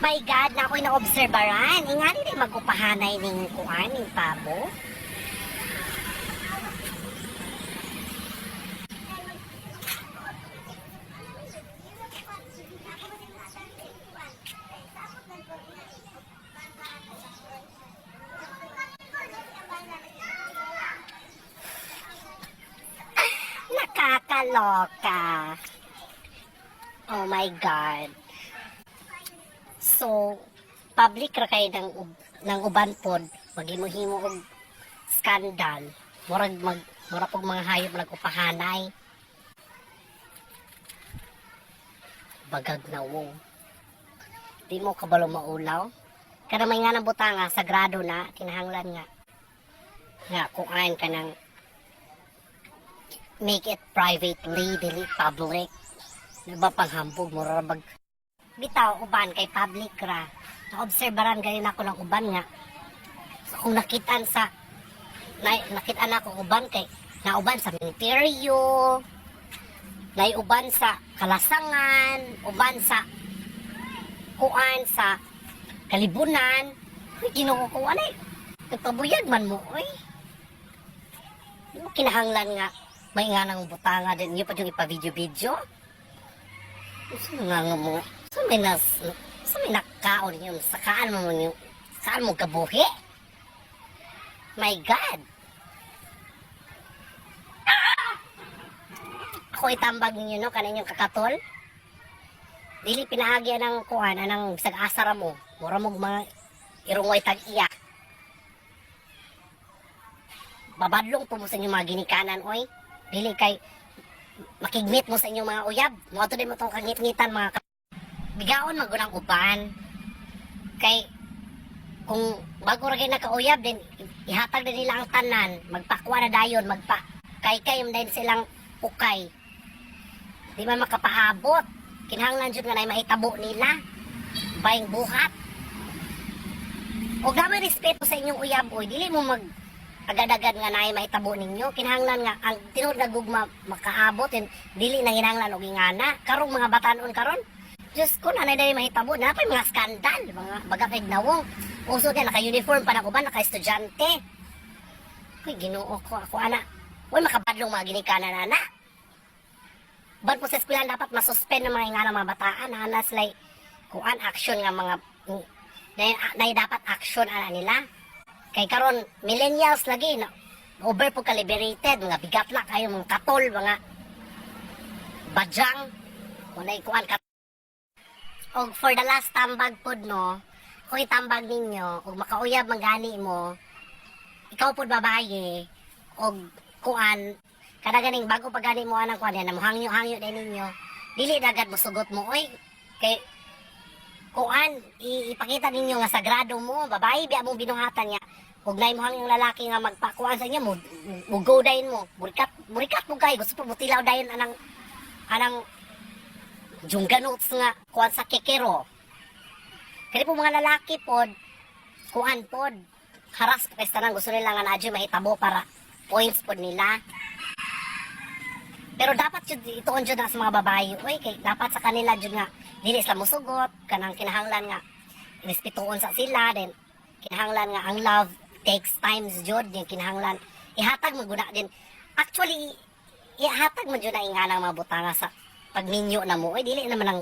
My God, na ako'y naobserbaran. Ingani din magupahanay ning kuan ning pabo. Nakakaloka. Oh my God. So, public ra kay ng uban pod, maghimo-himo og scandal. Murag mag mura pog mga hayop nag-upahanay. Bagag na wong. Di mo kabalo maulaw. Kada may nga ng butanga, sagrado na, kinahanglan nga. Nga, kuan ka ng make it privately, dili public. Di ba panghambog, mura ra bag bitaw uban kay public ra. Naobserbaran ganin ako ng uban nga. So, kung nakitaan sa na, nakitaan ako uban kay nauban sa minteryo, naiuban sa kalasangan, uban sa kuan sa kalibunan. Uy, Ginoo ko, anay, nagpabuyag man mo, oy. Di mo kinahanglan nga may nga nang butanga din niyo pa yung ipa-video-video. Sa nga nga mo, sa may nas, sa may nakaon yun, sakaan mo mo saan mo kabuhi? My God! Ako itambag ninyo, no, kanin yung kakatol. Dili pinaagi ang kuan, anang bisag asa ra mo. Mura mo mga irungway tag iya. Babadlong po mo sa inyong mga ginikanan, oy. Dili kay makigmit mo sa inyong mga uyab. Mo din mo tong kangit-ngitan mga bigaon magunang uban. Kay kung bago ra gyud nakauyab din ihatag din nila ang tanan, magpakwa na dayon, magpa kay kay din silang ukay. Di man makapaabot. Kinahanglan jud nga nay mahitabo nila. Bayng buhat. Og gamay respeto sa inyong uyab oy, dili mo mag agad-agad nga naay mahitabo ninyo. Kinahanglan nga ang tinuod nga gugma makaabot and dili na hinanglan og ingana. Karong mga batanon karon, Diyos ko, nanay dahil mahitabo na pa mga skandal, mga baga kay nawong. Uso din, naka-uniform pa na ko ba, naka-estudyante. Uy, Ginoo ko, ako ana. Uy, makabadlong mga ginikanan, ana. Ban po sa eskwelahan dapat masuspend ng mga ingana mga bataan. Ana sila kuan action nga mga na, na dapat action ana nila. Kay karon millennials lagi na over po ka liberated, mga bigat na kayo, mga katol, mga badyang, walay kuan ka. Og for the last tambag pod no, kung itambag ninyo, og makauyab man gani mo, ikaw pod babaye, og kuan, kada ganing bago pa gani mo anang kuan, yan, hangyo-hangyo din ninyo, dili dagad mo sugot mo, oy, kay kuan, ipakita ninyo nga sagrado mo, babae, biya mong binuhatan niya, ug nay mo hangyo lalaki nga magpakuan sa inyo, mo go dayon mo, burikat, burikat mo kay, gusto pa mo tilaw dayon anang jungganuts nga kuan sa kekero. Kaya po mga lalaki pod, kuan pod, haras po kay tanan, gusto nila nga naadyo mahitabo para points pod nila. Pero dapat jud ituon jud na sa mga babae, oy, kay dapat sa kanila jud nga dili sila musugot, kanang kinahanglan nga respetuon sa sila, then kinahanglan nga ang love takes times jud, yung kinahanglan ihatag mo guna din. Actually, ihatag mo jud na ingana mga butanga sa pagminyo na mo, oy, dili naman ang